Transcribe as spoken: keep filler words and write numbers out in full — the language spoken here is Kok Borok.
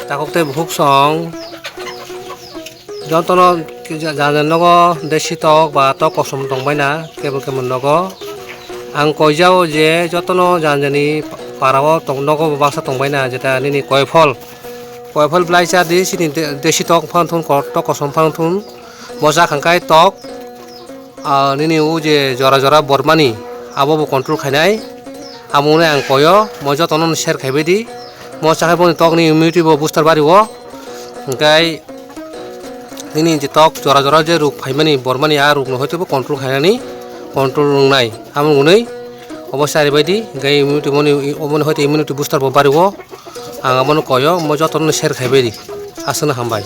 Takhuk tei bukhuk song jotono jani nogo desi tok ba tok kosom tongbaina kebo kebo nogo. Ang koijao je jotono jani jani parao tong nogo baksa tongbaina jeta nini koiphol. Koiphol blai cha di sini de-, desi tok phano thun ko-, tok kosom phano thun. Mosa khangkai tok. Ah, nini o je jora jora bormani, abo bo control khainai. Amo hwnwi ang koyo, mo jotono share khaibai di. Mo chakhe boni tokni immunity bo booster bari o. Hwnkhe nini je tok jora jora je ruk phaimani, bormani, a rukno hoite bo control khainani, control wngnai. Amo hwnwi obo charibai di, hwnkhe immunity moni, oboni hoite immunity booster bo bari o. Ang abono koyo, mo jotono share khaibai di. Aswkno hambai.